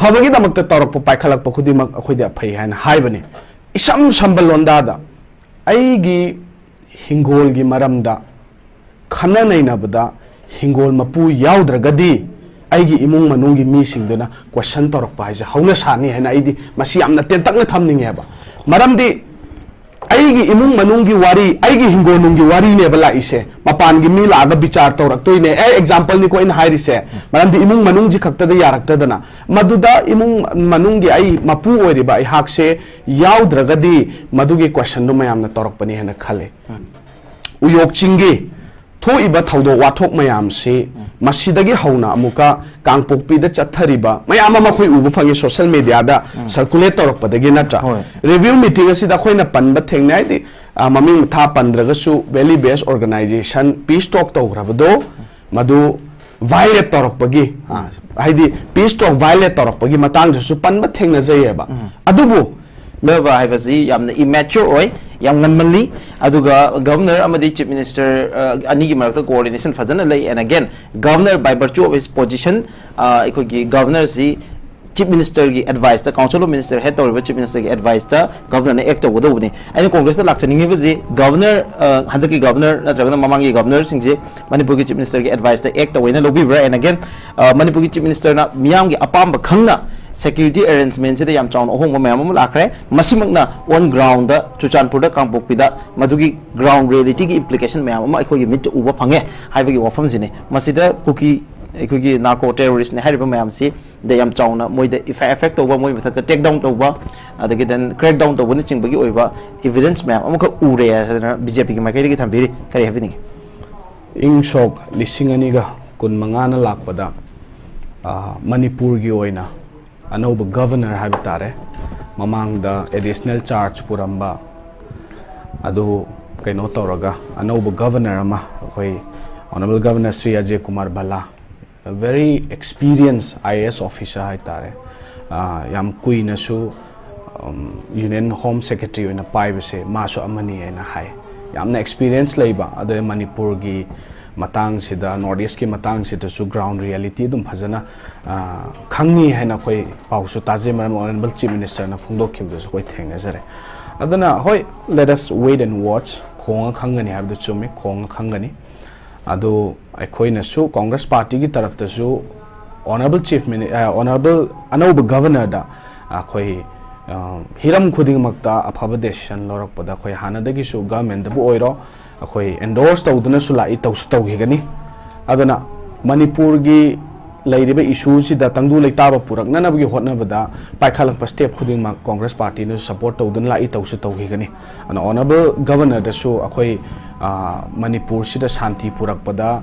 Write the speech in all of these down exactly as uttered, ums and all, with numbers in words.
ꯐꯕꯒꯤꯗꯃꯛꯇ ꯇꯧꯔꯛꯄ, ꯄꯥꯏꯈꯠꯂꯛꯄ ꯈꯨꯗꯤꯡꯃꯛ ꯑꯩꯈꯣꯏꯗ ꯐꯩ ꯍꯥꯏꯅ ꯍꯥꯏꯕꯅꯤ꯫ ꯏꯁꯝ ꯁꯝꯕ ꯂꯣꯟꯗꯥꯗ ꯑꯩꯒꯤ ꯍꯤꯡꯒꯣꯜꯒꯤ ꯃꯔꯝꯗ ꯈꯟꯅ ꯅꯩꯅꯕꯗ ꯍꯤꯡꯒꯣꯜ ꯃꯄꯨ ꯌꯥꯎꯗ꯭ꯔꯒꯗꯤ ꯑꯩꯒꯤ ꯏꯃꯨꯡ ꯃꯅꯨꯡꯒꯤ ꯃꯤꯁꯤꯡꯗꯨꯅ ꯀꯣꯏꯁꯟ ꯇꯧꯔꯛꯄ ꯍꯥꯏꯁꯦ ꯍꯧꯅ ꯁꯥꯅꯤ ꯍꯥꯏꯅ ꯑꯩꯗꯤ ꯃꯁꯤ ꯌꯥꯝꯅ ꯇꯦꯟꯇꯛꯅ ꯊꯝꯅꯤꯡꯉꯦꯕ꯫ ꯃꯔꯝꯗꯤ ꯑꯩꯒꯤ ꯏꯃꯨꯡ ꯃꯅꯨꯡꯒꯤ ꯋꯥꯔꯤ, ꯑꯩꯒꯤ ꯍꯤꯡꯒꯣꯜꯅꯨꯡꯒꯤ ꯋꯥꯔꯤꯅꯦꯕ ꯂꯥꯛꯏꯁꯦ꯫ ꯃꯄꯥꯟꯒꯤ ꯃꯤ ꯂꯥꯛꯑꯒ ꯕꯤꯆꯥꯔ ꯇꯧꯔꯛꯇꯣꯏꯅꯦ꯫ ꯑꯦ, ꯑꯦꯛꯖꯥꯝꯄꯜꯅꯤꯀꯣ ꯑꯩꯅ ꯍꯥꯏꯔꯤꯁꯦ꯫ ꯃꯔꯝꯗꯤ ꯏꯃꯨꯡ ꯃꯅꯨꯡꯁꯤ ꯈꯛꯇꯗ ꯌꯥꯔꯛꯇꯗꯅ, ꯃꯗꯨꯗ ꯏꯃꯨꯡ ꯃꯅꯨꯡꯒꯤ ꯑꯩ ꯃꯄꯨ ꯑꯣꯏꯔꯤꯕ ꯑꯩꯍꯥꯛꯁꯦ ꯌꯥꯎꯗ꯭ꯔꯒꯗꯤ ꯃꯗꯨꯒꯤ ꯀꯣꯏꯁꯟꯗꯨ ꯃꯌꯥꯝꯅ ꯇꯧꯔꯛꯄꯅꯤ ꯍꯥꯏꯅ ꯈꯜꯂꯤ꯫ ꯎꯌꯣꯛ ꯆꯤꯡꯒꯤ ꯊꯣꯛꯏꯕ ꯊꯧꯗꯣꯛ ꯋꯥꯊꯣꯛ ꯃꯌꯥꯝꯁꯤ ꯃꯁꯤꯗꯒꯤ ꯍꯧꯅ ꯑꯃꯨꯛꯀ ꯀꯥꯡꯄꯣꯛꯄꯤꯗ ꯆꯠꯊꯔꯤꯕ ꯃꯌꯥꯝ ꯑꯃ ꯑꯩꯈꯣꯏ ꯎꯕ ꯐꯪꯉꯤ, ꯁꯣꯁꯤꯌꯦꯜ ꯃꯦꯗꯤꯌꯥꯗ ꯁꯔꯀꯨꯂꯦꯠ ꯇꯧꯔꯛꯄꯗꯒꯤ, ꯅꯠꯇ꯭ꯔꯥ? ꯍꯣꯏ꯫ ꯔꯤꯚ꯭ꯌꯨ ꯃꯤꯇꯤꯡ ꯑꯁꯤꯗ ꯑꯩꯈꯣꯏꯅ ꯄꯟꯕ ꯊꯦꯡꯅꯩ, ꯍꯥꯏꯗꯤ, ꯑ, ꯃꯃꯤꯡ ꯃꯊꯥ ꯄꯟꯗ꯭ꯔꯒꯁꯨ, ꯚꯦꯂꯤ ꯕꯦꯁ ꯑꯣꯔꯒꯅꯥꯏꯖꯦꯁꯟ ꯄꯤꯁ ꯇꯣꯛ ꯇꯧꯈ꯭ꯔꯕꯗꯣ, ꯃꯗꯨ ꯚꯥꯏꯂꯦꯠ ꯇꯧꯔꯛꯄꯒꯤ, ꯑ, ꯍꯥꯏꯗꯤ ꯄꯤꯁ ꯇꯣꯛ ꯚꯥꯏꯂꯦꯠ ꯇꯧꯔꯛꯄꯒꯤ ꯃꯇꯥꯡꯗꯁꯨ ꯄꯟꯕ ꯊꯦꯡꯅꯖꯩꯌꯦꯕ꯫ ꯑꯗꯨꯕꯨ ꯂꯕ ꯍꯥꯏꯕꯁꯤ ꯌꯥꯝꯅ immature ꯑꯣꯏ, ꯌꯥꯝ ꯉꯟꯃꯜꯂꯤ꯫ ꯑꯗꯨꯒ ꯒꯚꯔꯅꯔ ꯑꯃꯗꯤ ꯆꯤꯐ ꯃꯤꯅꯤꯁꯇꯔ, ꯑ, ꯑꯅꯤꯒꯤ ꯃꯔꯛꯇ ꯀꯣꯑꯣꯔꯗꯤꯅꯦꯁꯟ ꯐꯖꯅ ꯂꯩ꯫ And again, governor by virtue of his position, ꯑ, ꯑꯩꯈꯣꯏꯒꯤ ꯒꯚꯔꯅꯔꯁꯤ ꯆꯤꯐ ꯃꯤꯅꯤꯁꯇꯔꯒꯤ ꯑꯦꯗꯚꯥꯏꯁꯇ, ꯀꯥꯎꯟꯁꯤꯜ ꯑꯣꯐ ꯃꯤꯅꯤꯁꯇꯔ ꯍꯦꯗ ꯇꯧꯔꯤꯕ ꯆꯤꯐ ꯃꯤꯅꯤꯁꯇꯔꯒꯤ ꯑꯦꯗꯚꯥꯏꯁꯇ ꯒꯚꯔꯅꯔꯅ ꯑꯦꯛ ꯇꯧꯒꯗꯧꯕꯅꯤ꯫ ꯑꯩꯅ ꯀꯣꯡꯒ꯭ꯔꯦꯁꯇ ꯂꯥꯛꯆꯅꯤꯡꯉꯤꯕꯁꯤ, ꯒꯚꯔꯅꯔ, ꯑ, ꯍꯟꯗꯛꯀꯤ ꯒꯚꯔꯅꯔ ꯅꯠꯇ꯭ꯔꯒꯅ ꯃꯃꯥꯡꯒꯤ ꯒꯚꯔꯅꯔꯁꯤꯡꯁꯦ ꯃꯅꯤꯄꯨꯔꯒꯤ ꯆꯤꯐ ꯃꯤꯅꯤꯁꯇꯔꯒꯤ ꯑꯦꯗꯚꯥꯏꯁꯇ ꯑꯦꯛ ꯇꯧꯋꯦꯅ ꯂꯧꯕꯤꯕ꯭ꯔꯥ? And again, ꯑ, ꯃꯅꯤꯄꯨꯔꯒꯤ ꯆꯤꯐ ꯃꯤꯅꯤꯁꯇꯔꯅ ꯃꯤꯌꯥꯝꯒꯤ ꯑꯄꯥꯝꯕ ꯈꯪꯅ ꯁꯦꯀ꯭ꯌꯨꯔꯤꯇꯤ ꯑꯦꯔꯦꯟꯖꯃꯦꯟꯁꯤꯗ ꯌꯥꯝ ꯆꯥꯎꯅ ꯑꯍꯣꯡꯕ ꯃꯌꯥꯝ ꯑꯃ ꯂꯥꯛꯈ꯭ꯔꯦ꯫ ꯃꯁꯤꯃꯛꯅ ꯑꯣꯟ ꯒ꯭ꯔꯥꯎꯟꯗ, ꯆꯨꯔꯆꯥꯟꯄꯨꯔꯗ, ꯀꯥꯡꯄꯣꯛꯄꯤꯗ ꯃꯗꯨꯒꯤ ꯒ꯭ꯔꯥꯎꯟ ꯔꯤꯌꯦꯂꯤꯇꯤꯒꯤ ꯏꯝꯄ꯭ꯂꯤꯀꯦꯁꯟ ꯃꯌꯥꯝ ꯑꯃ ꯑꯩꯈꯣꯏꯒꯤ ꯃꯤꯠꯇ ꯎꯕ ꯐꯪꯉꯦ ꯍꯥꯏꯕꯒꯤ ꯋꯥꯐꯝꯁꯤꯅꯤ꯫ ꯃꯁꯤꯗ ꯀꯨꯀꯤ, ꯑꯩꯈꯣꯏꯒꯤ ꯅꯥꯔꯀꯣ ꯇꯦꯔꯣꯔꯤꯁꯅꯦ ꯍꯥꯏꯔꯤꯕ ꯃꯌꯥꯝꯁꯤ ꯗ ꯌꯥꯝ ꯆꯥꯎꯅ ꯃꯣꯏꯗ ꯏꯐꯦꯛ ꯇꯧꯕ, ꯃꯣꯏ ꯃꯊꯛꯇ ꯇꯦꯛ ꯗꯥꯎꯟ ꯇꯧꯕ, ꯑꯗꯒꯤ ꯗꯦꯟ ꯀ꯭ꯔꯦꯛ ꯗꯥꯎꯟ ꯇꯧꯕꯅꯆꯤꯡꯕꯒꯤ ꯑꯣꯏꯕ ꯏꯚꯤꯗꯦꯟꯁ ꯃꯌꯥꯝ ꯑꯃꯈꯛ ꯎꯔꯦ ꯍꯥꯏꯗꯅ ꯕꯤ ꯖꯦ ꯄꯤꯒꯤ ꯃꯥꯏꯀꯩꯗꯒꯤ ꯊꯝꯕꯤꯔꯤ꯫ ꯀꯔꯤ ꯍꯥꯏꯕꯤꯅꯤꯡꯉꯤ? ꯏꯪ ꯁꯣꯛ ꯂꯤꯁꯤꯡ ꯑꯅꯤꯒ ꯀꯨꯟ ꯃꯉꯥꯅ ꯂꯥꯛꯄꯗ, ꯑ, ꯃꯅꯤꯄꯨꯔꯒꯤ ꯑꯣꯏꯅ ꯑꯅꯧꯕ ꯒꯚꯔꯅꯔ ꯍꯥꯏꯕ ꯇꯥꯔꯦ, ꯃꯃꯥꯡꯗ ꯑꯦꯗꯤꯁꯅꯦꯜ ꯆꯥꯔꯖ ꯄꯨꯔꯝꯕ ꯑꯗꯨ ꯀꯩꯅꯣ ꯇꯧꯔꯒ ꯑꯅꯧꯕ ꯒꯚꯔꯅꯔ ꯑꯃ, ꯑꯩꯈꯣꯏ honourable governor Shri Ajay Kumar Bhalla, very experience I A S officer ꯍꯥꯏꯇꯥꯔꯦ꯫ ꯑ, ꯌꯥꯝ ꯀꯨꯏꯅꯁꯨ, ꯎꯝ, ꯌꯨꯅꯤꯌꯟ ꯍꯣꯝ ꯁꯦꯀ꯭ꯔꯦꯇꯔꯤ ꯑꯣꯏꯅ ꯄꯥꯏꯕꯁꯦ ꯃꯥꯁꯨ ꯑꯃꯅꯤ ꯍꯥꯏꯅ ꯍꯥꯏ꯫ ꯌꯥꯝꯅ ꯑꯦꯛꯁꯄꯤꯔꯤꯌꯦꯟꯁ ꯂꯩꯕ, ꯑꯗꯩ ꯃꯅꯤꯄꯨꯔꯒꯤ ꯃꯇꯥꯡꯁꯤꯗ, ꯅꯣꯔꯠ ꯏꯁꯀꯤ ꯃꯇꯥꯡꯁꯤꯗꯁꯨ ꯒ꯭ꯔꯥꯎꯟ ꯔꯤꯌꯦꯂꯤꯇꯤ ꯑꯗꯨꯝ ꯐꯖꯅ ꯑ, ꯈꯪꯉꯤ ꯍꯥꯏꯅ ꯑꯩꯈꯣꯏ ꯄꯥꯎꯁꯨ ꯇꯥꯖꯩ, ꯃꯔꯝ Honourable Chief Minister ꯅ ꯐꯣꯡꯗꯣꯛꯈꯤꯕꯗꯨꯁꯨ ꯑꯩꯈꯣꯏ ꯊꯦꯡꯅꯖꯔꯦ꯫ ꯑꯗꯨꯅ ꯍꯣꯏ, let us wait and watch, ꯈꯣꯡꯉ ꯈꯪꯒꯅꯤ ꯍꯥꯏꯕꯗꯨ ꯆꯨꯝꯃꯤ, ꯈꯣꯡꯉ ꯈꯪꯒꯅꯤ꯫ ꯑꯗꯨ ꯑꯩꯈꯣꯏꯅꯁꯨ Congress Party ꯒꯤ ꯇꯔꯐꯇꯁꯨ Honourable Chief Mini-, ꯑ, Honourable ꯑꯅꯧꯕ Governor ꯗ ꯑꯩꯈꯣꯏ, ꯑ, ꯍꯤꯔꯝ ꯈꯨꯗꯤꯡꯃꯛꯇ ꯑꯐꯕ decision ꯂꯧꯔꯛꯄꯗ ꯑꯩꯈꯣꯏ ꯍꯥꯟꯅꯗꯒꯤꯁꯨ government ꯇꯕꯨ ꯑꯣꯏꯔꯣ, ꯑꯩꯈꯣꯏ endorse ꯇꯧꯗꯨꯅꯁꯨ ꯂꯥꯛꯏ, ꯇꯧꯁꯨ ꯇꯧꯈꯤꯒꯅꯤ꯫ ꯑꯗꯨꯅ ꯃꯅꯤꯄꯨꯔꯒꯤ ꯂꯩꯔꯤꯕ issue ꯁꯤꯗ ꯇꯪꯗꯨ ꯂꯩꯇꯥꯕ ꯄꯨꯔꯛꯅꯅꯕꯒꯤ ꯍꯣꯠꯅꯕꯗ ꯄꯥꯏꯈꯠꯂꯛꯄ step ꯈꯨꯗꯤꯡꯃꯛ Congress Party ꯅꯁꯨ support ꯇꯧꯗꯨꯅ ꯂꯥꯛꯏ, ꯇꯧꯁꯨ ꯇꯧꯈꯤꯒꯅꯤ꯫ ꯑꯗꯨꯅ Honourable Governor ꯗꯁꯨ ꯑꯩꯈꯣꯏ, ꯑ, ꯃꯅꯤꯄꯨꯔꯁꯤꯗ ꯁꯥꯟꯇꯤ ꯄꯨꯔꯛꯄꯗ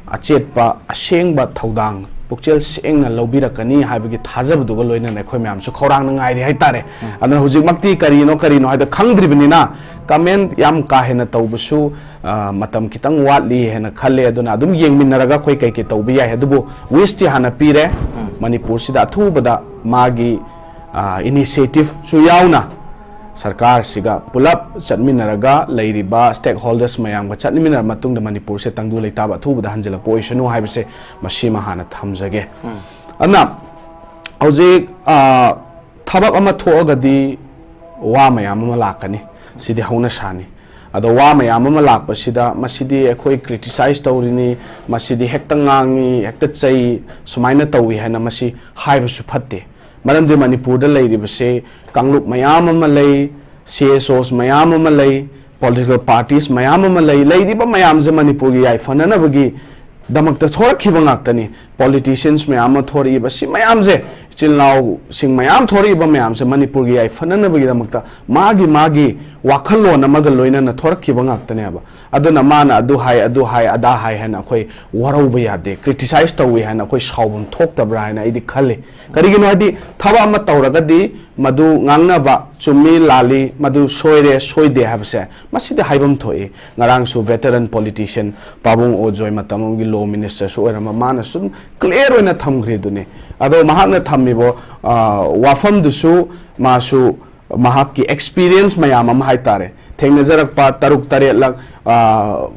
ꯑꯆꯦꯠꯄ, ꯑꯁꯦꯡꯕ ꯊꯧꯗꯥꯡ ꯄꯨꯛꯆꯦꯜ ꯁꯦꯡꯅ ꯂꯧꯕꯤꯔꯛꯀꯅꯤ ꯍꯥꯏꯕꯒꯤ ꯊꯥꯖꯕꯗꯨꯒ ꯂꯣꯏꯅꯅ ꯑꯩꯈꯣꯏ ꯃꯌꯥꯝꯁꯨ ꯈꯧꯔꯥꯡꯅ ꯉꯥꯏꯔꯤ ꯍꯥꯏꯇꯥꯔꯦ꯫ ꯎꯝ꯫ ꯑꯗꯨꯅ ꯍꯧꯖꯤꯛꯃꯛꯇꯤ ꯀꯔꯤꯅꯣ ꯀꯔꯤꯅꯣ ꯍꯥꯏꯗꯣ ꯈꯪꯗ꯭ꯔꯤꯕꯅꯤꯅ comment ꯌꯥꯝ ꯀꯥ ꯍꯦꯟꯅ ꯇꯧꯕꯁꯨ, ꯑ, ꯃꯇꯝ ꯈꯤꯇꯪ ꯋꯥꯠꯂꯤ ꯍꯥꯏꯅ ꯈꯜꯂꯦ꯫ ꯑꯗꯨꯅ ꯑꯗꯨꯝ ꯌꯦꯡꯃꯤꯟꯅꯔꯒ ꯑꯩꯈꯣꯏ ꯀꯩ ꯀꯩ ꯇꯧꯕ ꯌꯥꯏ꯫ ꯑꯗꯨꯕꯨ wish ꯇꯤ ꯍꯥꯟꯅ ꯄꯤꯔꯦ꯫ ꯎꯝ꯫ ꯃꯅꯤꯄꯨꯔꯁꯤꯗ ꯑꯊꯨꯕꯗ ꯃꯥꯒꯤ, ꯑ, initiative ꯁꯨ ꯌꯥꯎꯅ ꯁꯔꯀꯥꯔꯁꯤꯒ ꯄꯨꯂꯞ ꯆꯠꯃꯤꯟꯅꯔꯒ, ꯂꯩꯔꯤꯕ stakeholders ꯃꯌꯥꯝꯒ ꯆꯠꯃꯤꯟꯅꯔ ꯃꯇꯨꯡꯗ ꯃꯅꯤꯄꯨꯔꯁꯦ ꯇꯪꯗꯨ ꯂꯩꯇꯥꯕ ꯑꯊꯨꯕꯗ ꯍꯟꯖꯤꯜꯂꯛꯄ ꯑꯣꯏꯁꯅꯨ ꯍꯥꯏꯕꯁꯦ ꯃꯁꯤꯃ ꯍꯥꯟꯅ ꯊꯝꯖꯒꯦ꯫ ꯎꯝ꯫ ꯑꯗꯨꯅ ꯍꯧꯖꯤꯛ, ꯑ, ꯊꯕꯛ ꯑꯃ ꯊꯣꯛꯑꯒꯗꯤ ꯋꯥ ꯃꯌꯥꯝ ꯑꯃ ꯂꯥꯛꯀꯅꯤ, ꯁꯤꯗꯤ ꯍꯧꯅ ꯁꯥꯅꯤ꯫ ꯑꯗꯣ ꯋꯥ ꯃꯌꯥꯝ ꯑꯃ ꯂꯥꯛꯄꯁꯤꯗ ꯃꯁꯤꯗꯤ ꯑꯩꯈꯣꯏ criticize ꯇꯧꯔꯤꯅꯤ, ꯃꯁꯤꯗꯤ ꯍꯦꯛꯇ ꯉꯥꯡꯉꯤ, ꯍꯦꯛꯇ ꯆꯩ, ꯁꯨꯃꯥꯏꯅ ꯇꯧꯏ ꯍꯥꯏꯅ ꯃꯁꯤ ꯍꯥꯏꯕꯁꯨ ꯐꯠꯇꯦ꯫ ꯃꯔꯝꯗꯤ ꯃꯅꯤꯄꯨꯔꯗ ꯂꯩꯔꯤꯕꯁꯦ ꯀꯥꯡꯂꯨꯞ ꯃꯌꯥꯝ ꯑꯃ ꯂꯩ, C S Os ꯃꯌꯥꯝ ꯑꯃ ꯂꯩ, political parties ꯃꯌꯥꯝ ꯑꯃ ꯂꯩ꯫ ꯂꯩꯔꯤꯕ ꯃꯌꯥꯝꯁꯦ ꯃꯅꯤꯄꯨꯔꯒꯤ ꯌꯥꯏꯐꯅꯅꯕꯒꯤ ꯗꯃꯛꯇ ꯊꯣꯔꯛꯈꯤꯕ ꯉꯥꯛꯇꯅꯤ꯫ Politicians ꯃꯌꯥꯝ ꯑꯃ ꯊꯣꯔꯛꯏꯕ ꯁꯤ ꯃꯌꯥꯝꯁꯦ, ꯏꯆꯤꯜ ꯏꯅꯥꯎꯁꯤꯡ ꯃꯌꯥꯝ ꯊꯣꯔꯛꯏꯕ ꯃꯌꯥꯝꯁꯦ ꯃꯅꯤꯄꯨꯔꯒꯤ ꯌꯥꯏꯐꯅꯅꯕꯒꯤꯗꯃꯛꯇ ꯃꯥꯒꯤ ꯃꯥꯒꯤ ꯋꯥꯈꯜꯂꯣꯟ ꯑꯃꯒ ꯂꯣꯏꯅꯅ ꯊꯣꯔꯛꯈꯤꯕ ꯉꯥꯛꯇꯅꯦꯕ꯫ ꯑꯗꯨꯅ ꯃꯥꯅ ꯑꯗꯨ ꯍꯥꯏ, ꯑꯗꯨ ꯍꯥꯏ, ꯑꯗꯥ ꯍꯥꯏ ꯍꯥꯏꯅ ꯑꯩꯈꯣꯏ ꯋꯥꯔꯧꯕ ꯌꯥꯗꯦ꯫ Criticize ꯇꯧꯏ ꯍꯥꯏꯅ ꯑꯩꯈꯣꯏ ꯁꯥꯎꯐꯝ ꯊꯣꯛꯇꯕ꯭ꯔꯥ ꯍꯥꯏꯅ ꯑꯩꯗꯤ ꯈꯜꯂꯤ꯫ ꯀꯔꯤꯒꯤꯅꯣ ꯍꯥꯏꯗꯤ ꯊꯕꯛ ꯑꯃ ꯇꯧꯔꯒꯗꯤ ꯃꯗꯨ ꯉꯥꯡꯅꯕ, ꯆꯨꯝꯃꯤ ꯂꯥꯜꯂꯤ, ꯃꯗꯨ ꯁꯣꯏꯔꯦ ꯁꯣꯏꯗꯦ ꯍꯥꯏꯕꯁꯦ ꯃꯁꯤꯗꯤ ꯍꯥꯏꯐꯝ ꯊꯣꯛꯏ꯫ ꯉꯔꯥꯡꯁꯨ veteran politician ꯄꯥꯕꯨꯡ ꯑꯣꯖꯣꯏ, ꯃꯇꯝ ꯑꯃꯒꯤ law minister ꯁꯨ ꯑꯣꯏꯔꯝꯕ, ꯃꯥꯅ ꯁꯨꯝ clear ꯑꯣꯏꯅ ꯊꯝꯈ꯭ꯔꯤꯗꯨꯅꯤ꯫ ꯑꯗꯣ ꯃꯍꯥꯛꯅ ꯊꯝꯃꯤꯕ, ꯑ, ꯋꯥꯐꯝꯗꯨꯁꯨ ꯃꯥꯁꯨ ꯃꯍꯥꯛꯀꯤ experience ꯃꯌꯥꯝ ꯑꯃ ꯍꯥꯏꯇꯥꯔꯦ, ꯊꯦꯡꯅꯖꯔꯛꯄ ꯇꯔꯨꯛ ꯇꯔꯦꯠꯂꯛ, ꯑ,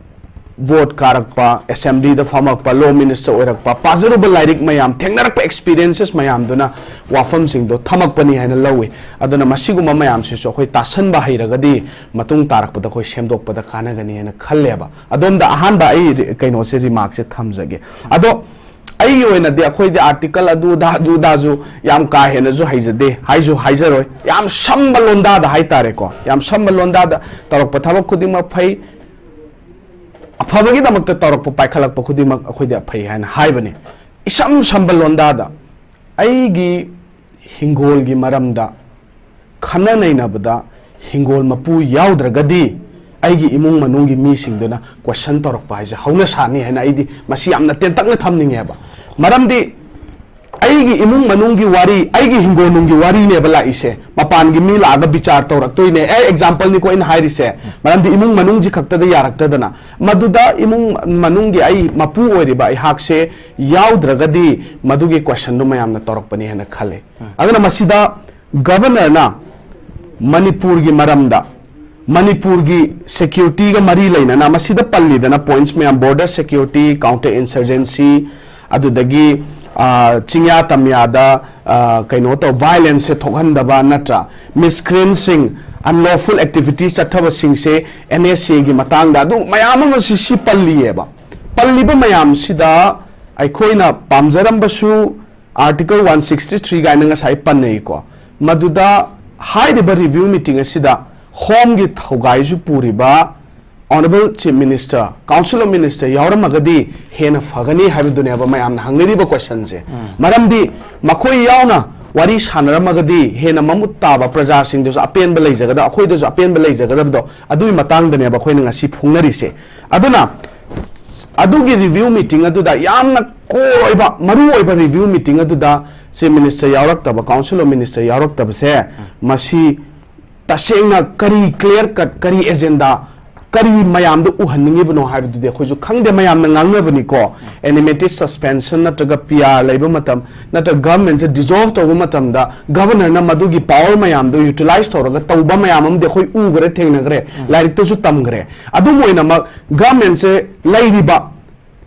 ꯚꯣꯠ ꯀꯥꯔꯛꯄ, ꯑꯦꯁꯦꯝꯕ꯭ꯂꯤꯗ ꯐꯝꯃꯛꯄ, ꯂꯣ ꯃꯤꯅꯤꯁꯇꯔ ꯑꯣꯏꯔꯛꯄ, ꯄꯥꯖꯔꯨꯕ ꯂꯥꯏꯔꯤꯛ ꯃꯌꯥꯝ, ꯊꯦꯡꯅꯔꯛꯄ ꯑꯦꯛꯁꯄꯤꯔꯤꯌꯦꯟꯁꯦꯁ ꯃꯌꯥꯝꯗꯨꯅ ꯋꯥꯐꯝꯁꯤꯡꯗꯣ ꯊꯝꯃꯛꯄꯅꯤ ꯍꯥꯏꯅ ꯂꯧꯏ꯫ ꯑꯗꯨꯅ ꯃꯁꯤꯒꯨꯝꯕ ꯃꯌꯥꯝꯁꯤꯁꯨ ꯑꯩꯈꯣꯏ ꯇꯥꯁꯟꯕ ꯍꯩꯔꯒꯗꯤ ꯃꯇꯨꯡ ꯇꯥꯔꯛꯄꯗ ꯑꯩꯈꯣꯏ ꯁꯦꯝꯗꯣꯛꯄꯗ ꯀꯥꯟꯅꯒꯅꯤ ꯍꯥꯏꯅ ꯈꯜꯂꯦꯕ꯫ ꯑꯗꯣꯝꯗ ꯑꯍꯥꯟꯕ ꯑꯩ ꯔꯤ-, ꯀꯩꯅꯣꯁꯦ, ꯔꯤꯃꯥꯔꯛꯁꯦ ꯊꯝꯖꯒꯦ꯫ ꯑꯗꯣ ꯑꯩꯒꯤ ꯑꯣꯏꯅꯗꯤ ꯑꯩꯈꯣꯏꯗꯤ ꯑꯥꯔꯇꯤꯀꯜ ꯑꯗꯨꯗ ꯑꯗꯨꯗꯥꯁꯨ ꯌꯥꯝ ꯀꯥ ꯍꯦꯟꯅꯁꯨ ꯍꯩꯖꯗꯦ, ꯍꯥꯏꯁꯨ ꯍꯥꯏꯖꯔꯣꯏ꯫ ꯌꯥꯝ ꯁꯝꯕ ꯂꯣꯟꯗꯥꯗ ꯍꯥꯏꯇꯥꯔꯦꯀꯣ, ꯌꯥꯝ ꯁꯝꯕ ꯂꯣꯟꯗꯥꯗ ꯇꯧꯔꯛꯄ ꯊꯕꯛ ꯈꯨꯗꯤꯡꯃꯛ ꯐꯩ, ꯑꯐꯕꯒꯤꯗꯃꯛꯇ ꯇꯧꯔꯛꯄ, ꯄꯥꯏꯈꯠꯂꯛꯄ ꯈꯨꯗꯤꯡꯃꯛ ꯑꯩꯈꯣꯏꯗꯤ ꯑꯐꯩ ꯍꯥꯏꯅ ꯍꯥꯏꯕꯅꯤ꯫ ꯏꯁꯝ ꯁꯝꯕ ꯂꯣꯟꯗꯥꯗ ꯑꯩꯒꯤ ꯍꯤꯡꯒꯣꯜꯒꯤ ꯃꯔꯝꯗ ꯈꯟꯅ ꯅꯩꯅꯕꯗ ꯍꯤꯡꯒꯣꯜ ꯃꯄꯨ ꯌꯥꯎꯗ꯭ꯔꯒꯗꯤ ꯑꯩꯒꯤ ꯏꯃꯨꯡ ꯃꯅꯨꯡꯒꯤ ꯃꯤꯁꯤꯡꯗꯨꯅ ꯀꯣꯏꯁꯟ ꯇꯧꯔꯛꯄ ꯍꯥꯏꯁꯦ ꯍꯧꯅ ꯁꯥꯅꯤ ꯍꯥꯏꯅ ꯑꯩꯗꯤ ꯃꯁꯤ ꯌꯥꯝꯅ ꯇꯦꯟꯇꯛꯅ ꯊꯝꯅꯤꯡꯉꯦꯕ꯫ ꯃꯔꯝꯗꯤ ꯑꯩꯒꯤ ꯏꯃꯨꯡ ꯃꯅꯨꯡꯒꯤ ꯋꯥꯔꯤ, ꯑꯩꯒꯤ ꯍꯤꯡꯒꯣꯜ ꯅꯨꯡꯒꯤ ꯋꯥꯔꯤꯅꯦꯕ ꯂꯥꯛꯏꯁꯦ꯫ ꯃꯄꯥꯟꯒꯤ ꯃꯤ ꯂꯥꯛꯑꯒ ꯕꯤꯆꯥꯔ ꯇꯧꯔꯛꯇꯣꯏꯅꯦ꯫ ꯑꯦ, ꯑꯦꯛꯖꯥꯝꯄꯜꯅꯤꯀꯣ ꯑꯩꯅ ꯍꯥꯏꯔꯤꯁꯦ꯫ ꯃꯔꯝꯗꯤ ꯏꯃꯨꯡ ꯃꯅꯨꯡꯁꯤ ꯈꯛꯇꯗ ꯌꯥꯔꯛꯇꯗꯅ, ꯃꯗꯨꯗ ꯏꯃꯨꯡ ꯃꯅꯨꯡꯒꯤ ꯑꯩ ꯃꯄꯨ ꯑꯣꯏꯔꯤꯕ ꯑꯩꯍꯥꯛꯁꯦ ꯌꯥꯎꯗ꯭ꯔꯒꯗꯤ ꯃꯗꯨꯒꯤ ꯀꯣꯏꯁꯟꯗꯣ ꯃꯌꯥꯝꯅ ꯇꯧꯔꯛꯄꯅꯤ ꯍꯥꯏꯅ ꯈꯜꯂꯦ꯫ ꯑꯗꯨꯅ ꯃꯁꯤꯗ ꯒꯚꯔꯅꯔꯅ ꯃꯅꯤꯄꯨꯔꯒꯤ ꯃꯔꯝꯗ, ꯃꯅꯤꯄꯨꯔꯒꯤ ꯁꯦꯀ꯭ꯌꯨꯔꯤꯇꯤꯒ ꯃꯔꯤ ꯂꯩꯅꯅ ꯃꯁꯤꯗ ꯄꯜꯂꯤꯗꯅ ꯄꯣꯏꯟꯠꯁ ꯃꯌꯥꯝ, ꯕꯣꯔꯗꯔ ꯁꯦꯀ꯭ꯌꯨꯔꯤꯇꯤ, ꯀꯥꯎꯟꯇꯔ ꯏꯟꯁꯔꯖꯦꯟꯁꯤ, ꯑꯗꯨꯗꯒꯤ, ꯑ, ꯆꯤꯡꯌꯥ ꯇꯝꯌꯥꯗ, ꯑ, ꯀꯩꯅꯣ ꯇꯧ, ꯚꯥꯏꯂꯦꯟꯁꯁꯦ ꯊꯣꯛꯍꯟꯗꯕ, ꯅꯠꯇ꯭ꯔꯥ? ꯃꯤꯁꯀ꯭ꯔꯤꯟꯁꯤꯡ, ꯑꯟꯂꯣꯐꯨꯜ ꯑꯦꯛꯇꯤꯚꯤꯇꯤꯁ ꯆꯠꯊꯕꯁꯤꯡꯁꯦ, ꯑꯦꯟ ꯑꯦꯁ ꯑꯦꯒꯤ ꯃꯇꯥꯡꯗ ꯑꯗꯨ ꯃꯌꯥꯝ ꯑꯃ ꯁꯤ, ꯁꯤ ꯄꯜꯂꯤꯑꯕ꯫ ꯄꯜꯂꯤꯕ ꯃꯌꯥꯝꯁꯤꯗ ꯑꯩꯈꯣꯏꯅ ꯄꯥꯝꯖꯔꯝꯕꯁꯨ, ꯑꯥꯔꯇꯤꯀꯜ ꯋꯥꯟ ꯁꯤꯛꯁꯇꯤ ꯊ꯭ꯔꯤ ꯀꯥꯏꯅ ꯉꯁꯥꯏ ꯄꯟꯅꯩꯀꯣ, ꯃꯗꯨꯗ ꯍꯥꯏꯔꯤꯕ ꯔꯤꯚ꯭ꯌꯨ ꯃꯤꯇꯤꯡ ꯑꯁꯤꯗ ꯍꯣꯝꯒꯤ ꯊꯧꯒꯥꯏꯁꯨ ꯄꯨꯔꯤꯕ Honourable Chief Minister, Council of Minister ꯌꯥꯎꯔꯝꯃꯒꯗꯤ ꯍꯦꯟꯅ ꯐꯒꯅꯤ ꯍꯥꯏꯕꯗꯨꯅꯦꯕ ꯃꯌꯥꯝꯅ ꯍꯪꯅꯔꯤꯕ ꯀꯣꯏꯁꯟꯁꯦ꯫ ꯃꯔꯝꯗꯤ ꯃꯈꯣꯏ ꯌꯥꯎꯅ ꯋꯥꯔꯤ ꯁꯥꯟꯅꯔꯝꯃꯒꯗꯤ ꯍꯦꯟꯅ ꯃꯃꯨꯠ ꯇꯥꯕ, ꯄ꯭ꯔꯖꯥꯁꯤꯡꯗꯁꯨ ꯑꯄꯦꯟꯕ ꯂꯩꯖꯒꯗꯕ, ꯑꯩꯈꯣꯏꯗꯁꯨ ꯑꯄꯦꯟꯕ ꯂꯩꯖꯒꯗꯕꯗꯣ, ꯑꯗꯨꯒꯤ ꯃꯇꯥꯡꯗꯅꯦꯕ ꯑꯩꯈꯣꯏꯅ ꯉꯁꯤ ꯐꯣꯡꯅꯔꯤꯁꯦ꯫ ꯑꯗꯨꯅ ꯑꯗꯨꯒꯤ ꯔꯤꯚ꯭ꯌꯨ ꯃꯤꯇꯤꯡ ꯑꯗꯨꯗ ꯌꯥꯝꯅ ꯀꯣꯔ ꯑꯣꯏꯕ, ꯃꯔꯨ ꯑꯣꯏꯕ ꯔꯤꯚ꯭ꯌꯨ ꯃꯤꯇꯤꯡ ꯑꯗꯨꯗ Chief Minister ꯌꯥꯎꯔꯛꯇꯕ, Council of Minister ꯌꯥꯎꯔꯛꯇꯕꯁꯦ, ꯃꯁꯤ ꯇꯁꯦꯡꯅ ꯀꯔꯤ clear cut, ꯀꯔꯤ ꯑꯦꯖꯦꯟꯗꯥ ꯀꯔꯤ ꯃꯌꯥꯝꯗ ꯎꯍꯟꯅꯤꯡꯉꯤꯕꯅꯣ ꯍꯥꯏꯕꯗꯨꯗꯤ ꯑꯩꯈꯣꯏꯁꯨ ꯈꯪꯗꯦ꯫ ꯃꯌꯥꯝꯅ ꯉꯥꯡꯅꯕꯅꯤꯀꯣ, animated suspension ꯅꯠꯇ꯭ꯔꯒ P R ꯂꯩꯕ ꯃꯇꯝ, ꯅꯠꯇ꯭ꯔꯒ government ꯁꯦ dissolve ꯇꯧꯕ ꯃꯇꯝꯗ governor ꯅ ꯃꯗꯨꯒꯤ power ꯃꯌꯥꯝꯗꯣ utilize ꯇꯧꯔꯒ ꯇꯧꯕ ꯃꯌꯥꯝ ꯑꯃꯗꯤ ꯑꯩꯈꯣꯏ ꯎꯈ꯭ꯔꯦ, ꯊꯦꯡꯅꯈ꯭ꯔꯦ, ꯎꯝ꯫ ꯂꯥꯏꯔꯤꯛꯇꯁꯨ ꯇꯝꯈ꯭ꯔꯦ꯫ ꯑꯗꯨꯝ ꯑꯣꯏꯅꯃꯛ government ꯁꯦ ꯂꯩꯔꯤꯕ,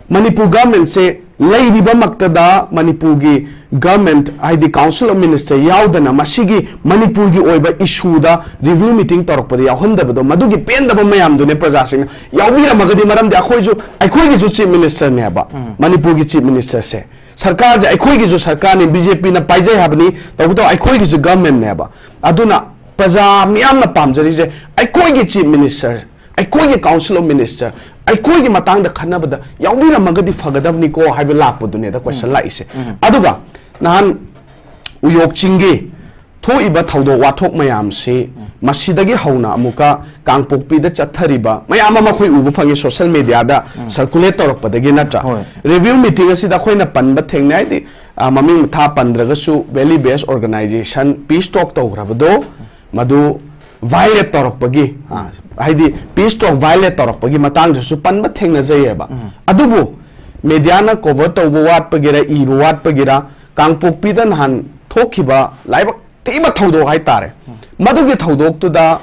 ꯃꯅꯤꯄꯨꯔ government ꯁꯦ ꯂꯩꯔꯤꯕꯃꯛꯇꯗ ꯃꯅꯤꯄꯨꯔꯒꯤ government, ꯍꯥꯏꯗꯤ Council of Minister ꯌꯥꯎꯗꯅ ꯃꯁꯤꯒꯤ ꯃꯅꯤꯄꯨꯔꯒꯤ ꯑꯣꯏꯕ issue ꯗ review meeting ꯇꯧꯔꯛꯄꯗ ꯌꯥꯎꯍꯟꯗꯕꯗꯣ, ꯃꯗꯨꯒꯤ ꯄꯦꯟꯗꯕ ꯃꯌꯥꯝꯗꯨꯅꯦ ꯄ꯭ꯔꯖꯥꯁꯤꯡꯅ ꯌꯥꯎꯕꯤꯔꯝꯃꯒꯗꯤ꯫ ꯃꯔꯝꯗꯤ ꯑꯩꯈꯣꯏꯁꯨ, ꯑꯩꯈꯣꯏꯒꯤꯁꯨ chief minister ꯅꯦꯕ, ꯎꯝ꯫ ꯃꯅꯤꯄꯨꯔꯒꯤ chief minister ꯁꯦ꯫ ꯁꯔꯀꯥꯔꯁꯦ ꯑꯩꯈꯣꯏꯒꯤꯁꯨ ꯁꯔꯀꯥꯔꯅꯤ, B J P ꯅ ꯄꯥꯏꯖꯩ ꯍꯥꯏꯕꯅꯤ, ꯇꯧꯕꯇꯕꯨ ꯑꯩꯈꯣꯏꯒꯤꯁꯨ government ꯅꯦꯕ꯫ ꯑꯗꯨꯅ ꯄ꯭ꯔꯖꯥ ꯃꯤꯌꯥꯝꯅ ꯄꯥꯝꯖꯔꯤꯁꯦ ꯑꯩꯈꯣꯏꯒꯤ chief minister, ꯑꯩꯈꯣꯏꯒꯤ Council of Minister, ꯑꯩꯈꯣꯏꯒꯤ ꯃꯇꯥꯡꯗ ꯈꯟꯅꯕꯗ ꯌꯥꯎꯕꯤꯔꯝꯃꯒꯗꯤ ꯐꯒꯗꯕꯅꯤꯀꯣ ꯍꯥꯏꯕ ꯂꯥꯛꯄꯗꯨꯅꯦꯗ question ꯎꯝ꯫ ꯂꯥꯛꯏꯁꯦ꯫ ꯎꯝ꯫ ꯑꯗꯨꯒ ꯅꯍꯥꯟ ꯎꯌꯣꯛ ꯆꯤꯡꯒꯤ ꯊꯣꯛꯏꯕ ꯊꯧꯗꯣꯛ ꯋꯥꯊꯣꯛ ꯃꯌꯥꯝꯁꯤ ꯎꯝ꯫ ꯃꯁꯤꯗꯒꯤ ꯍꯧꯅ ꯑꯃꯨꯛꯀ ꯀꯥꯡꯄꯣꯛꯄꯤꯗ ꯆꯠꯊꯔꯤꯕ ꯃꯌꯥꯝ ꯑꯃ ꯑꯩꯈꯣꯏ ꯎꯕ ꯐꯪꯉꯤ social media ꯗ ꯎꯝ꯫ circulate ꯇꯧꯔꯛꯄꯗꯒꯤ, ꯅꯠꯇ꯭ꯔꯥ? ꯍꯣꯏ꯫ Review meeting ꯑꯁꯤꯗ ꯑꯩꯈꯣꯏꯅ ꯄꯟꯕ ꯊꯦꯡꯅꯩ, ꯍꯥꯏꯗꯤ, ꯑ, ꯃꯃꯤꯡ ꯃꯊꯥ ꯄꯟꯗ꯭ꯔꯒꯁꯨ valley based organization peace talk ꯇꯧꯈ꯭ꯔꯕꯗꯣ ꯃꯗꯨ violate ꯇꯧꯔꯛꯄꯒꯤ, ꯑ, ꯍꯥꯏꯗꯤ peace talk violate ꯇꯧꯔꯛꯄꯒꯤ ꯃꯇꯥꯡꯗꯁꯨ ꯄꯟꯕ ꯊꯦꯡꯅꯖꯩꯌꯦꯕ꯫ ꯎꯝ꯫ ꯑꯗꯨꯕꯨ media ꯅ cover ꯇꯧꯕ ꯋꯥꯠꯄꯒꯤꯔ, ꯏꯕ ꯋꯥꯠꯄꯒꯤꯔ, ꯀꯥꯡꯄꯣꯛꯄꯤꯗ ꯅꯍꯥꯟ ꯊꯣꯛꯈꯤꯕ ꯂꯥꯏꯕꯛ ꯊꯤꯕ ꯊꯧꯗꯣꯛ ꯍꯥꯏꯇꯥꯔꯦ꯫ ꯎꯝ꯫ ꯃꯗꯨꯒꯤ ꯊꯧꯗꯣꯛꯇꯨꯗ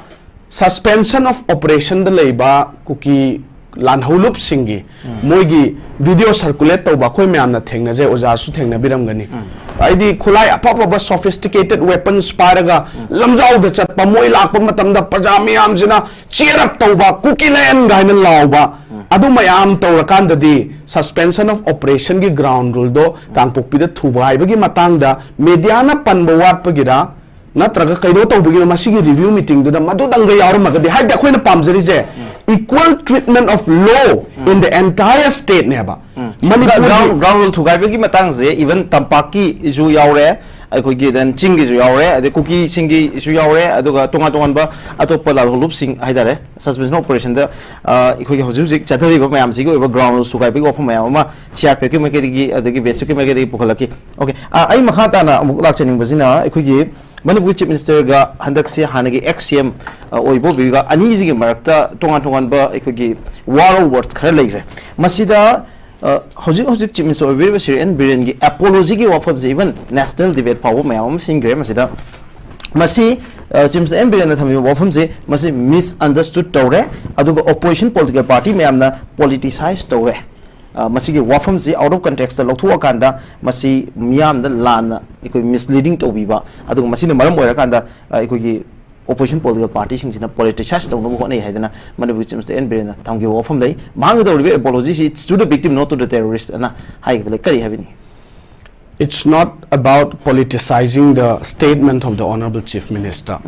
suspension of operation ꯗ ꯂꯩꯕ ꯀꯨꯀꯤ ꯂꯥꯟꯍꯧꯂꯨꯞꯁꯤꯡꯒꯤ ꯎꯝ꯫ ꯃꯣꯏꯒꯤ video circulate ꯇꯧꯕ ꯑꯩꯈꯣꯏ ꯃꯌꯥꯝꯅ ꯊꯦꯡꯅꯖꯩ, ꯑꯣꯖꯥꯁꯨ ꯊꯦꯡꯅꯕꯤꯔꯝꯒꯅꯤ꯫ ꯎꯝ꯫ ꯍꯥꯏꯗꯤ ꯈꯨꯠꯂꯥꯏ ꯑꯐ ꯑꯐꯕ sophisticated weapons ꯄꯥꯏꯔꯒ ꯎꯝ꯫ ꯂꯝꯖꯥꯎꯗ ꯆꯠꯄ, ꯃꯣꯏ ꯂꯥꯛꯄ ꯃꯇꯝꯗ ꯄ꯭ꯔꯖꯥ ꯃꯌꯥꯝꯁꯤꯅ cheer up ꯇꯧꯕ, "ꯀꯨꯀꯤꯂꯦꯟ" ꯍꯥꯏꯅ ꯂꯥꯎꯕ, ꯎꯝ꯫ ꯑꯗꯨ ꯃꯌꯥꯝ ꯇꯧꯔꯀꯥꯟꯗꯗꯤ suspension of operation ꯒꯤ ground rule ꯗꯣ ꯀꯥꯡꯄꯣꯛꯄꯤꯗ ꯊꯨꯒꯥꯏꯕꯒꯤ ꯃꯇꯥꯡꯗ media ꯅ ꯄꯟꯕ ꯋꯥꯠꯄꯒꯤꯔ, ꯅꯠꯇ꯭ꯔꯒ ꯀꯩꯅꯣ ꯇꯧꯕꯒꯤꯔ, ꯃꯁꯤꯒꯤ review meeting ꯗꯨꯗ ꯃꯗꯨꯗꯪꯒ ꯌꯥꯎꯔꯝꯃꯒꯗꯤ, ꯍꯥꯏꯕꯗꯤ ꯑꯩꯈꯣꯏꯅ ꯄꯥꯝꯖꯔꯤꯁꯦ equal treatment of law in the entire state ꯅꯦꯕ꯫ ꯎꯝ꯫ ꯃꯅꯤꯄꯨꯔꯒꯤ ground, ground rule ꯊꯨꯒꯥꯏꯕꯒꯤ ꯃꯇꯥꯡꯁꯦ even ꯇꯝꯄꯥꯛꯀꯤꯁꯨ ꯌꯥꯎꯔꯦ, ꯑꯩꯈꯣꯏꯒꯤ then ꯆꯤꯡꯒꯤꯁꯨ ꯌꯥꯎꯔꯦ, ꯑꯗꯩ ꯀꯨꯀꯤꯁꯤꯡꯒꯤꯁꯨ ꯌꯥꯎꯔꯦ, ꯑꯗꯨꯒ ꯇꯣꯉꯥꯟ ꯇꯣꯉꯥꯟꯕ ꯑꯇꯣꯞꯄ ꯂꯥꯜꯍꯧꯂꯨꯞꯁꯤꯡ ꯍꯥꯏꯇꯥꯔꯦ, suspension operation ꯗ, ꯑ, ꯑꯩꯈꯣꯏꯒꯤ ꯍꯧꯖꯤꯛ ꯍꯧꯖꯤꯛ ꯆꯠꯊꯔꯤꯕ ꯃꯌꯥꯝꯁꯤꯒꯤ ꯑꯣꯏꯕ ground rule ꯊꯨꯒꯥꯏꯕꯒꯤ ꯋꯥꯐꯝ ꯃꯌꯥꯝ ꯑꯃ C R P F ꯀꯤ ꯃꯥꯏꯀꯩꯗꯒꯤ, ꯑꯗꯒꯤ B S F ꯀꯤ ꯃꯥꯏꯀꯩꯗꯒꯤ ꯄꯨꯈꯠꯂꯛꯈꯤ꯫ Okay, ꯑ, ꯑꯩ ꯃꯈꯥ ꯇꯥꯅ ꯑꯃꯨꯛ ꯂꯥꯛꯆꯅꯤꯡꯕꯁꯤꯅ ꯑꯩꯈꯣꯏꯒꯤ ꯃꯅꯤꯄꯨꯔ ꯆꯤꯐ ꯃꯤꯅꯤꯁꯇꯔꯒ ꯍꯟꯗꯛꯁꯦ ꯍꯥꯟꯅꯒꯤ ꯑꯦꯛꯁ ꯁꯤ ꯑꯦꯝ ꯑꯣꯏꯕ ꯑꯣꯏꯕꯤꯒ ꯑꯅꯤꯁꯤꯒꯤ ꯃꯔꯛꯇ ꯇꯣꯉꯥꯟ ꯇꯣꯉꯥꯟꯕ ꯑꯩꯈꯣꯏꯒꯤ ꯋꯥꯔ ꯑꯣꯐ ꯋꯥꯔꯗꯁ ꯈꯔ ꯂꯩꯈ꯭ꯔꯦ꯫ ꯃꯁꯤꯗ ꯑ, ꯍꯧꯖꯤꯛ ꯍꯧꯖꯤꯛ ꯆꯤꯐ ꯃꯤꯅꯤꯁꯇꯔ ꯑꯣꯏꯕꯤꯔꯤꯕ ꯁ꯭ꯔꯤ ꯑꯦꯟ ꯕꯤꯔꯦꯟꯒꯤ ꯑꯦꯄꯣꯂꯣꯖꯤꯒꯤ ꯋꯥꯐꯝꯁꯦ ꯏꯚꯟ ꯅꯦꯁꯅꯦꯜ ꯗꯤꯕꯦꯠ ꯐꯥꯎꯕ ꯃꯌꯥꯝ ꯑꯃ ꯁꯤꯟꯈ꯭ꯔꯦ꯫ ꯃꯁꯤꯗ ꯃꯁꯤ ꯑ, ꯆꯤꯐ ꯃꯤꯅꯤꯁꯇꯔ ꯑꯦꯟ ꯕꯤꯔꯦꯟꯅ ꯊꯝꯕꯤꯕ ꯋꯥꯐꯝꯁꯦ ꯃꯁꯤ ꯃꯤꯁꯑꯟꯗꯔꯁꯇꯨꯠ ꯇꯧꯔꯦ, ꯑꯗꯨꯒ ꯑꯣꯄꯣꯖꯤꯁꯟ ꯄꯣꯂꯤꯇꯤꯀꯦꯜ ꯄꯥꯔꯇꯤ ꯃꯌꯥꯝꯅ ꯄꯣꯂꯤꯇꯤꯁꯥꯏꯁ ꯇꯧꯔꯦ꯫ ꯑ, ꯃꯁꯤꯒꯤ ꯋꯥꯐꯝꯁꯤ ꯑꯥꯎꯠ ꯑꯣꯐ ꯀꯟꯇꯦꯛꯁꯇ ꯂꯧꯊꯣꯛꯑꯀꯥꯟꯗ ꯃꯁꯤ ꯃꯤꯌꯥꯝꯗ ꯂꯥꯟꯅ ꯑꯩꯈꯣꯏ ꯃꯤꯁꯂꯤꯗꯤꯡ ꯇꯧꯕꯤꯕ, ꯑꯗꯨꯒ ꯃꯁꯤꯅ ꯃꯔꯝ ꯑꯣꯏꯔꯀꯥꯟꯗ ꯑ, ꯑꯩꯈꯣꯏꯒꯤ ꯑꯣꯄꯣꯖꯤꯁꯟ ꯄꯣꯂꯤꯇꯤꯀꯦꯜ ꯄꯥꯔꯇꯤꯁꯤꯡꯁꯤꯅ ꯄꯣꯂꯤꯇꯤꯁꯥꯏꯁ ꯇꯧꯅꯕ ꯍꯣꯠꯅꯩ ꯍꯥꯏꯗꯅ ꯃꯅꯤꯄꯨꯔꯒꯤ ꯆꯤꯐ ꯃꯤꯅꯤꯁꯇꯔ ꯑꯦꯟ ꯕꯤꯔꯦꯟꯅ ꯊꯝꯈꯤꯕ ꯋꯥꯐꯝ ꯂꯩ꯫ ꯃꯍꯥꯛꯅ ꯇꯧꯔꯤꯕ ꯑꯦꯄꯣꯂꯣꯖꯤꯁꯤ "It's to the victim, not to the terrorist" ꯑꯅ ꯍꯥꯏꯈꯤꯕ ꯂꯩ꯫ ꯀꯔꯤ ꯍꯥꯏꯕꯤꯅꯤ? It's not about politicizing the statement of the Honorable Chief Minister.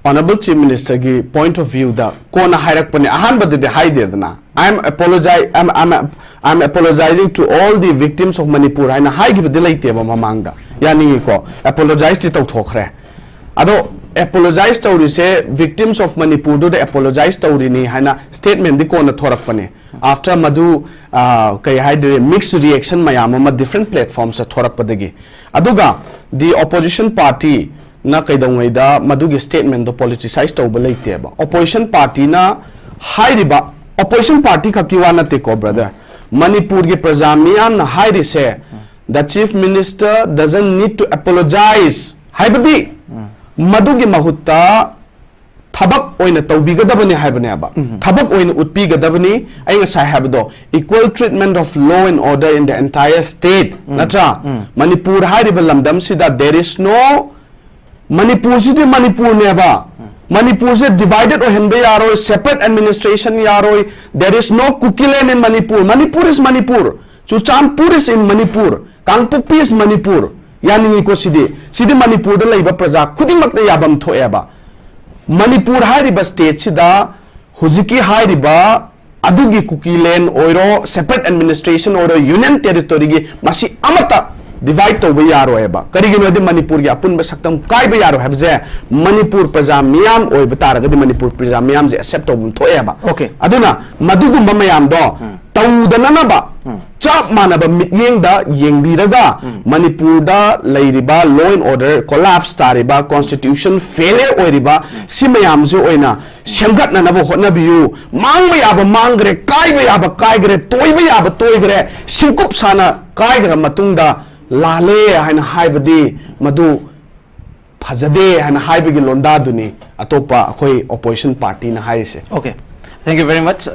Honorable Chief Ministerꯒꯤ point of viewꯗ ꯀꯣꯟꯅ ꯍꯥꯏꯔꯛꯄꯅꯦ, ꯑꯍꯥꯟꯕꯗꯗꯤ ꯍꯥꯏꯗꯦꯗꯅ꯫ "I'm apologize, I'm, I'm, I'm apologizing to all the victims of Manipur" ꯍꯥꯏꯅ ꯍꯥꯏꯈꯤꯕꯗꯤ ꯂꯩꯇꯦꯕ ꯃꯃꯥꯡꯗ, ꯌꯥꯅꯤꯡꯉꯤꯀꯣ, ꯑꯦꯄꯣꯂꯣꯖꯥꯏꯁꯇꯤ ꯇꯧꯊꯣꯛꯈ꯭ꯔꯦ꯫ ꯑꯗꯣ ꯑꯦꯄꯣꯂꯣꯖꯥꯏꯁ ꯇꯧꯔꯤꯁꯦ victims of Manipurꯗꯨꯗ ꯑꯦꯄꯣꯂꯣꯖꯥꯏꯁ ꯇꯧꯔꯤꯅꯤ ꯍꯥꯏꯅ ꯁ꯭ꯇꯦꯠꯃꯦꯟꯗꯤ ꯀꯣꯟꯅ ꯊꯣꯔꯛꯄꯅꯦ꯫ After ꯃꯗꯨ ꯑ, ꯀꯩ ꯍꯥꯏꯗꯣꯏꯔꯦ, ꯃꯤꯛꯁ ꯔꯤꯌꯦꯛꯁꯟ ꯃꯌꯥꯝ ꯑꯃ ꯗꯤꯐ꯭ꯔꯦꯟ ꯄ꯭ꯂꯦꯠꯐꯣꯔꯝꯁꯇ ꯊꯣꯔꯛꯄꯗꯒꯤ꯫ ꯑꯗꯨꯒ the opposition partyꯅ ꯀꯩꯗꯧꯉꯩꯗ ꯃꯗꯨꯒꯤ ꯁ꯭ꯇꯦꯠꯃꯦꯟꯗꯣ ꯄꯣꯂꯤꯇꯤꯁꯥꯏꯁ ꯇꯧꯕ ꯂꯩꯇꯦꯕ꯫ ꯑꯣꯄꯣꯖꯤꯁꯟ ꯄꯥꯔꯇꯤꯅ ꯍꯥꯏꯔꯤꯕ, ꯑꯣꯄꯣꯖꯤꯁꯟ ꯄꯥꯔꯇꯤ ꯈꯛꯀꯤ ꯋꯥ ꯅꯠꯇꯦꯀꯣ ꯕ꯭ꯔꯗꯔ, ꯃꯅꯤꯄꯨꯔꯒꯤ ꯄ꯭ꯔꯖꯥ ꯃꯤꯌꯥꯝꯅ ꯍꯥꯏꯔꯤꯁꯦ "The Chief Minister doesn't need to apologize" ꯍꯥꯏꯕꯗꯤ ꯃꯗꯨꯒꯤ ꯃꯍꯨꯠꯇ ꯊꯕꯛ ꯑꯣꯏꯅ ꯇꯧꯕꯤꯒꯗꯕꯅꯤ ꯍꯥꯏꯕꯅꯦꯕ꯫ ꯊꯕꯛ ꯑꯣꯏꯅ ꯎꯠꯄꯤꯒꯗꯕꯅꯤ꯫ ꯑꯩ ꯉꯁꯥꯏ ꯍꯥꯏꯕꯗꯣ, equal treatment of law and order in the entire state, ꯅꯠꯇ꯭ꯔꯥ? ꯃꯅꯤꯄꯨꯔ ꯍꯥꯏꯔꯤꯕ ꯂꯝꯗꯝꯁꯤꯗ there is no, ꯃꯅꯤꯄꯨꯔꯁꯤꯗꯤ ꯃꯅꯤꯄꯨꯔꯅꯦꯕ꯫ ꯃꯅꯤꯄꯨꯔꯁꯦ ꯗꯤꯚꯥꯏꯗꯦꯠ ꯑꯣꯏꯍꯟꯕ ꯌꯥꯔꯣꯏ, ꯁꯦꯄꯔꯦꯠ ꯑꯦꯗꯃꯤꯅꯤꯁꯇ꯭ꯔꯦꯁꯟ ꯌꯥꯔꯣꯏ꯫ There is no Kukiland in Manipur. Manipur is Manipur. Churachandpur is in Manipur. Kangpokpi is Manipur. ꯌꯥꯅꯤꯡꯉꯤꯀꯣ ꯁꯤꯗꯤ꯫ ꯁꯤꯗꯤ ꯃꯅꯤꯄꯨꯔꯗ ꯂꯩꯕ ꯄ꯭ꯔꯖꯥ ꯈꯨꯗꯤꯡꯃꯛꯇ ꯌꯥꯐꯝ ꯊꯣꯛꯑꯦꯕ꯫ ꯃꯅꯤꯄꯨꯔ ꯍꯥꯏꯔꯤꯕ ꯁ꯭ꯇꯦꯠꯁꯤꯗ ꯍꯧꯖꯤꯛꯀꯤ ꯍꯥꯏꯔꯤꯕ ꯑꯗꯨꯒꯤ ꯀꯨꯀꯤꯂꯦꯟ ꯑꯣꯏꯔꯣ, ꯁꯦꯄꯔꯦꯠ ꯑꯦꯗꯃꯤꯅꯤꯁꯇ꯭ꯔꯦꯁꯟ ꯑꯣꯏꯔꯣ, ꯌꯨꯅꯤꯌꯟ ꯇꯦꯔꯤꯇꯣꯔꯤꯒꯤ, ꯃꯁꯤ ꯑꯃꯠꯇ ꯗꯤꯚꯥꯏꯗ ꯇꯧꯕ ꯌꯥꯔꯣꯏꯕ꯫ ꯀꯔꯤꯒꯤꯅꯣ ꯍꯥꯏꯗꯤ ꯃꯅꯤꯄꯨꯔꯒꯤ ꯑꯄꯨꯟꯕ ꯁꯛꯇꯝ ꯀꯥꯏꯕ ꯌꯥꯔꯣꯏ ꯍꯥꯏꯕꯁꯦ ꯃꯅꯤꯄꯨꯔ ꯄ꯭ꯔꯖꯥ ꯃꯤꯌꯥꯝ ꯑꯣꯏꯕ ꯇꯥꯔꯒꯗꯤ ꯃꯅꯤꯄꯨꯔ ꯄ꯭ꯔꯖꯥ ꯃꯤꯌꯥꯝꯁꯦ ꯑꯦꯛꯁꯦꯞ ꯇꯧꯐꯝ ꯊꯣꯛꯑꯦꯕ꯫ Okay. ꯑꯗꯨꯅ ꯃꯗꯨꯒꯨꯝꯕ ꯃꯌꯥꯝꯗꯣ ꯇꯧꯗꯅꯅꯕ ꯆꯞ ꯃꯥꯟꯅꯕ ꯃꯤꯠꯌꯦꯡꯗ ꯌꯦꯡꯕꯤꯔꯒ ꯃꯅꯤꯄꯨꯔꯗ ꯂꯩꯔꯤꯕ law and order collapse ꯇꯥꯔꯤꯕ, constitution failure ꯑꯣꯏꯔꯤꯕ ꯁꯤ ꯃꯌꯥꯝꯁꯦ ꯑꯣꯏꯅ ꯁꯦꯝꯒꯠꯅꯅꯕ ꯍꯣꯠꯅꯕꯤꯌꯨ꯫ ꯃꯥꯡꯕ ꯌꯥꯕ ꯃꯥꯡꯈ꯭ꯔꯦ, ꯀꯥꯏꯕ ꯌꯥꯕ ꯀꯥꯏꯈ꯭ꯔꯦ, ꯇꯣꯏꯕ ꯌꯥꯕ ꯇꯣꯏꯈ꯭ꯔꯦ꯫ ꯁꯤꯡꯀꯨꯞ ꯁꯥꯅ ꯀꯥꯏꯈ꯭ꯔ ꯃꯇꯨꯡꯗ ꯂꯥꯜꯂꯦ ꯍꯥꯏꯅ ꯍꯥꯏꯕꯗꯤ ꯃꯗꯨ ꯐꯖꯗꯦ ꯍꯥꯏꯅ ꯍꯥꯏꯕꯒꯤ ꯂꯣꯟꯗꯥꯗꯨꯅꯤ ꯑꯇꯣꯞꯄ ꯑꯩꯈꯣꯏ opposition partyꯅ ꯍꯥꯏꯔꯤꯁꯦ꯫ Okay, thank you very much.